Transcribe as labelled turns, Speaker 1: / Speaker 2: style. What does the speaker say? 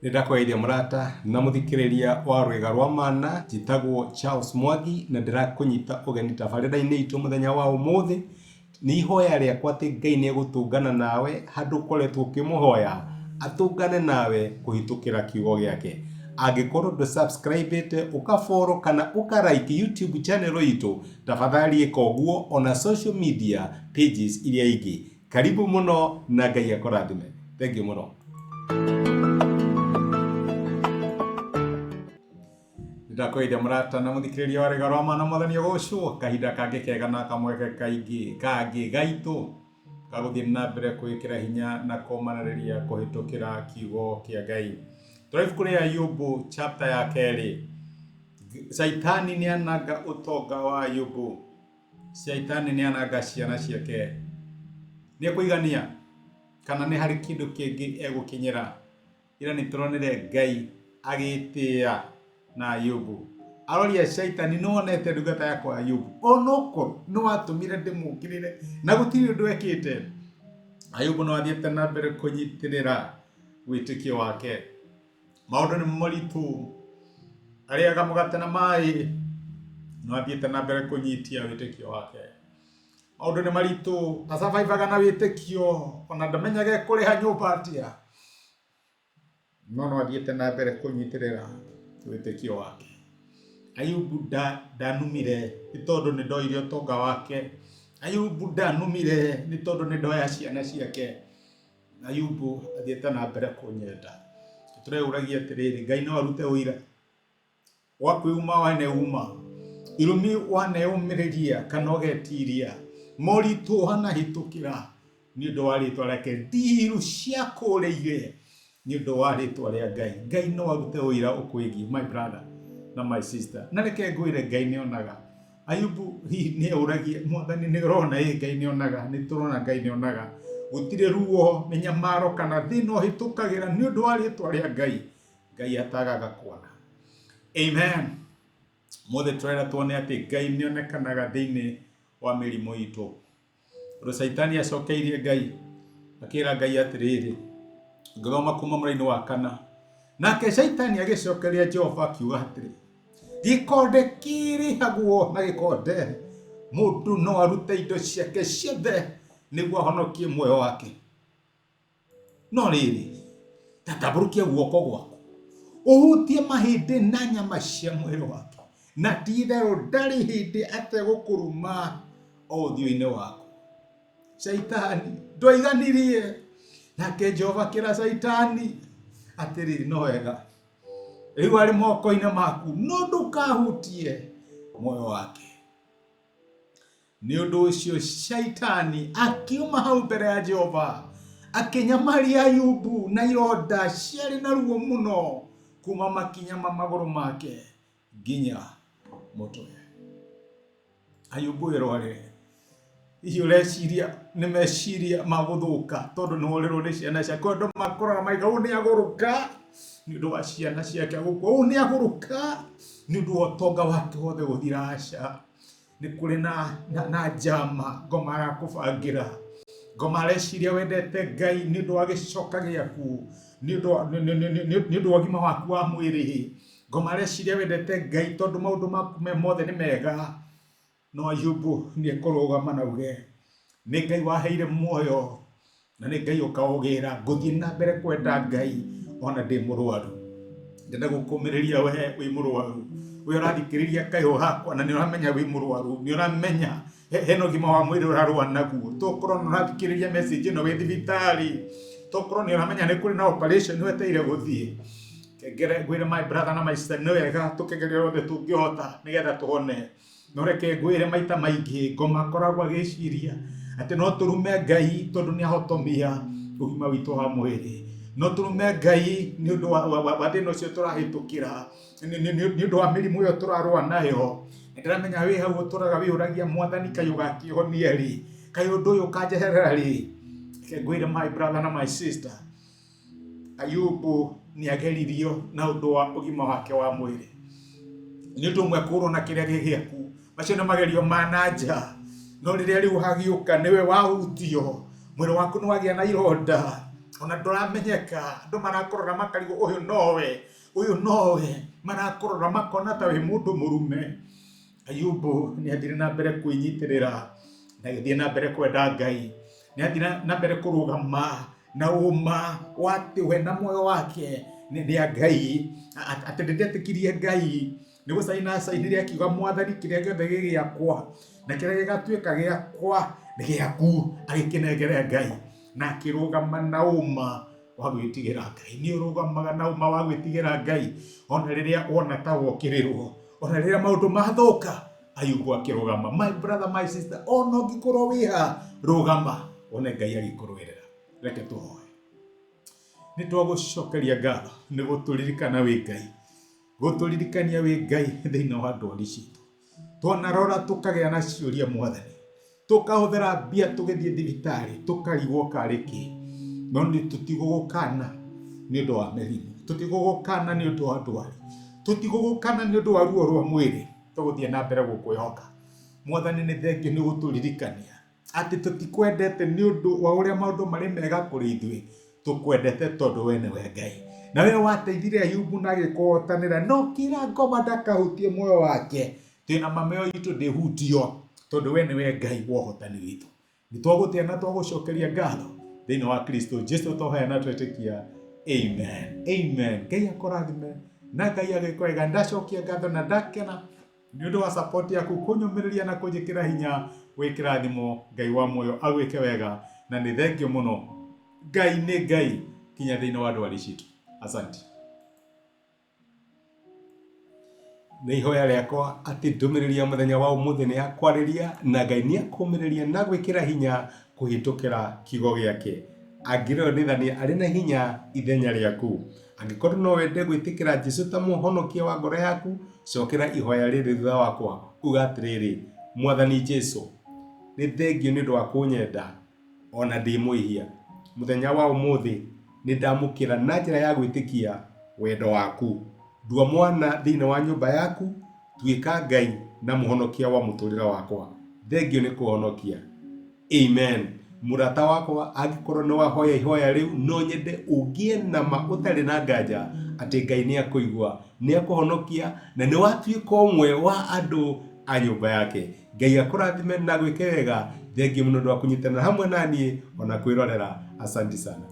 Speaker 1: Nĩ ndakũgeithia mũrata na mũthikĩrĩria wa rwĩga rwa mana, njĩtagwo Charles Mwangi na ndĩrakũnyita ũgeni tabarĩra-inĩ itũ mũthenya wa ũmũthĩ. Nĩ ihoya rĩakwa atĩ Ngai nĩ egũtũngana nawe handũ ũkoretwo ũkĩmũhoya, atũngane nawe kũhĩtũkĩra kiugo gĩake. Angĩkorwo ndũ subscribe ĩte, ũka follow kana ũka like YouTube channel itũ, tafadhali ĩka ũguo ona social media pages iria ingĩ. Karibu mũno na Ngai akũrathime. Thank you mũno. Ndakũgeithia mũrata na mũthikĩrĩria wa rĩga rwa mana mwathani ũgocwo kahinda kangĩ kega na kamweke kaingĩ kangĩ gaitũ gagũthiĩ na mbere kwĩkĩra hinya na kũmanĩrĩria kũhĩtũkĩra kiugo kĩa Ngai. Tũrĩ ibuku rĩa Ayubu chapter ya kerĩ. Caitani nĩ ananga ũtonga wa Ayubu. Shaitani nĩ ananga ciana ciake. Nĩ ekũigania kana nĩ harĩ kĩndũ kĩngĩ egũkinyĩra? Ira nĩ tũronire Ngai agĩtĩa na Ayubu. Aroria Shaitani, nĩ wonete ndungata yakwa Ayubu? Onokorwo nĩ watũmire ndĩmũkĩrĩre na gũtirĩ ũndũ ekĩte. Ayubu no athiĩte na mbere kũnyitĩrĩra wĩtĩkio wake. Maũndũ nĩ maritũ, arĩaga mũgate na maĩ, no athiĩte na mbere kũnyitia wĩtĩkio wake. Maũndũ nĩ maritũ, acabaibaga na wĩtĩkio, ona ndamenyaga ekũrĩha nyũmba atĩa, no no athiĩte na mbere kũnyitĩrĩra wĩtĩkio wake. Ayubu ndanumire nĩ tondũ nĩ ndoire ũtonga wake. Ayubu ndanumire nĩ tondũ nĩ ndoya ciana ciake. Ayubu athiĩte na mbere kũnyenda. Tũreũragia atĩrĩrĩ, Ngai no arute ũira wa kwĩuma waneuma, irumi waneũmĩrĩria kana ũgetiria, moritũ wanahĩtũkĩra nĩ ũndũ wa rĩtwa rĩake, ndiru ciakũrĩire nĩ ũndũ wa rĩtwa rĩa Ngai. Ngai no arute ũira ũkwĩgiĩ, my brother na my sister. Na reke ngwĩre Ngai nĩ onaga. Ayubu hihi nĩ eũragia mwathani nĩ ũrona ĩ Ngai nĩ onaga nĩ tũrona Ngai nĩ onaga gũtirĩ ruo mĩnyamaro kana thĩna ũhĩtũkagĩra nĩ ũndũ wa rĩtwa rĩa Ngai Ngai atagaga kuona. Amen. Mothe tũrera tuone atĩ Ngai nĩ onekanaga thĩinĩ wa mĩrimũ itũ. Ũndũ Caitani acokeirie Ngai, akĩra Ngai atĩrĩrĩ, ngĩthoma kuma mũrainĩ wa kana, nake Caitani agĩcokeria Jehova akiuga atĩrĩ, gĩkonde kĩrĩhagwo na gĩkonde, mũndũ no arute indo ciake ciothe nĩguo ahonokie muoyo wake. No rĩrĩ, ta tambũrũkia guoko gwaku, ũhutie mahĩndĩ na nyama cia mwĩrĩ wake, na ti-itherũ ndarĩ hĩndĩ ategũkũruma o ũthiũ-inĩ waku. Shaitani ndwaiganirie. Nake Jehova akĩra Shaitani atĩrĩ, no wega, rĩu arĩ moko-inĩ maku, no ndũkahutie muoyo wake. Nĩ ũndũ ũcio Shaitani akiuma hau mbere ya Jehova, akĩnyamaria Ayubu na ironda ciarĩ na ruo mũno kuuma makinya ma magũrũ make nginya mũtwe. Ayubu ĩrorere. Hihi ũreciria nĩ meciria ma gũthũka tondũ nĩ worĩrwo nĩ ciana ciake andũ makũrora maiga ũũ nĩ agũrũka nĩ ũndũ wa ciana ciake gũkua ũũ nĩ agũrũka nĩ ũndũ wa ũtonga wake wothe gũthira aca. Nĩ kũrĩ na, na, na njama ngoma arakũbangĩra ngoma areciria wendete Ngai nĩ ũndũ wa gĩcoka gĩaku nĩ ũndũ wa- nĩ- nĩ- nĩ- nĩ- nĩ ũndũ wa ũgima waku wa mwĩrĩ ngoma areciria wendete Ngai tondũ maũndũ maku me mothe nĩ mega no Ayubu nĩ ekũrũgama na uge nĩ Ngai waheire muoyo na nĩ Ngai ũkaũgĩra ngũthiĩ na mbere kwenda Ngai ona ndĩ mũrwaru ndĩrenda gũkũmĩrĩria we wĩ mũrwaru we ũrathikĩrĩria kayũ hakwa na nĩ ũramenya wĩ mũrwaru nĩ ũramenya hena ũgima wa mwĩrĩ ũrarũa naguo tokorwo nĩ ũrathikĩrĩria message ĩno wĩ thibitarĩ tokorwo nĩ ũramenya nĩ kũrĩ na operation wetereire gũthiĩ kengere ngwĩre my brother na my sister nĩ wega tũkĩgeria othe tũngĩhota nĩgetha tũhone. No reke ngwĩre maita maingĩ ngoma akoragwo agĩciria atĩ no tũrume Ngai tondũ nĩ ahotomia ũgima witũ wa mwĩrĩ. No tũrume Ngai nĩ ũndũ wa thĩna ũcio tũrahĩtũkĩra, nĩ ũndũ wa mĩrimũ ĩyo tũrarũa nayo. Nĩ ndĩramenya wĩ hau ũtũraga wĩyũragia Mwathani kaĩ ũgakĩhonia rĩ? Kaĩ ũndũ ũyũ ũkanjeherera rĩ? Reke ngwĩre my brother na my sister, Ayubu nĩ ageririo na ũndũ wa ũgima wake wa mwĩrĩ. Nĩ ũndũ ũmwe kũrwo na kĩrĩa gĩ gĩaku, macio nĩ magerio ma na nja, no rĩrĩa rĩu hagĩũka nĩwe wahutio, mwĩrĩ waku nĩ wagĩa na ironda, Ona ndũramenyeka, andũ marakũrora makarigwo ũyũ nowe, ũyũ nowe, marakũrora makona ta wĩ mũndũ mũrume. Ayubu nĩ athire na mbere kwĩnyitĩrĩra na agĩthiĩ na mbere kwenda Ngai, nĩ athire na mbere kũrũgama na ũma wa atĩ we na muoyo wake nĩ a Ngai, atĩ ndetĩkirie Ngai, nĩ gũcaina acainire akiuga Mwathani kĩrĩa gĩothe gĩ gĩakwa na kĩrĩa gĩgatuĩka gĩakwa nĩ gĩaku, agĩkĩnengere Ngai na akĩrũgama na ũma wa gwĩtigĩra Ngai. Nĩ ũrũgamaga na ũma wa gwĩtigĩra Ngai ona rĩrĩa wona ta wokĩrĩrwo, ona rĩrĩa maũndũ mathũka, Ayubu akĩrũgama. My brother, my sister, ona ũngĩkorwo wĩ ha, rũgama wone Ngai agĩkũrũĩrĩra. Reke tũhoe. Nĩ twagũcokeria ngatho nĩ gũtũririkana wĩ Ngai, gũtũririkania wĩ Ngai thĩinĩ wa ndwari citũ. Twanarora tũkagĩa na ciũria Mwathani, tũkahũthĩra mbia tũgĩthiĩ thibitarĩ tũkarigwo karĩ kĩ, no nĩ tũtigũgũkana nĩ ũndũ wa mĩrimũ, tũtigũgũkana nĩ ũndũ wa ndwari, tũtigũgũkana nĩ ũndũ wa ruo rwa mwĩrĩ, tũgũthiĩ na mbere gũkwĩhoka. Mwathani nĩ thengio nĩ gũtũririkania atĩ tũtikwendete nĩ ũndũ wa ũrĩa maũndũ marĩ mega kũrĩ ithuĩ, tũkwendete tondũ we nĩwe Ngai. Na we wateithire Ayubu na agĩkũhotanĩra, na ũkĩra ngoma ndakahutie muoyo wake. Twĩna ma mĩoyo itũ ndĩhutio, tondũ we nĩwe Ngai wa ũhotani witũ. Nĩ twagũtĩa na twagũcokeria ngatho thĩinĩ wa Kristo Jesu twahoya na twetĩkia. Amen. Amen. Ngai akũrathime na Ngai agĩkwe wega. Ndacokia ngatho na ndakena nĩ ũndũ wa support yaku kũnyũmĩrĩria na kũnjĩkĩra hinya wĩ kĩrathimo. Ngai wa muoyo agwĩke wega na nĩ thengio mũno. Ngai nĩ Ngai kinya thĩinĩ wa ndwari citũ. Asante. Nĩ ihoya rĩakwa atĩ ndũmĩrĩri ya mũthenya wa ũmũthĩ nĩ yakwarĩria na Ngai nĩ akũmĩrĩria na gwĩkĩra hinya kũhĩtũkĩra kiugo gĩake. Angĩrĩonithania arĩ na hinya ithenya rĩaku. Angĩkorwo no wende gwĩtĩkĩra Jesu ta mũhonokia wa ngoro yaku, cokera ihoya rĩrĩ thutha wakwa, uga atĩrĩrĩ, Mwathani Jesu, nĩ thengio nĩ ũndũ wa kũnyenda ona ndĩ mwĩhia. Mũthenya wa ũmũthĩ nĩ ndamũkĩra na njĩra ya gwĩtĩkia wendo waku. Ndua mwana thĩinĩ wa nyũmba yaku, tuĩka Ngai na mũhonokia wa mũtũrĩre wakwa. Thengio nĩ kũhonokia. Amen. Mũrata wakwa, angĩkorwo nĩ wahoya ihoya rĩu, no nyende ũgĩe na ma ũtarĩ na nganja atĩ Ngai nĩ akũigua, nĩ akũhonokia na nĩ watuĩka ũmwe wa andũ a nyũmba yake. Ngai akũrathime na gwĩke wega. Thengiũ mũno ũndũ wa kũnyitanĩra hamwe na niĩ ona kwĩrorera. Asante sana.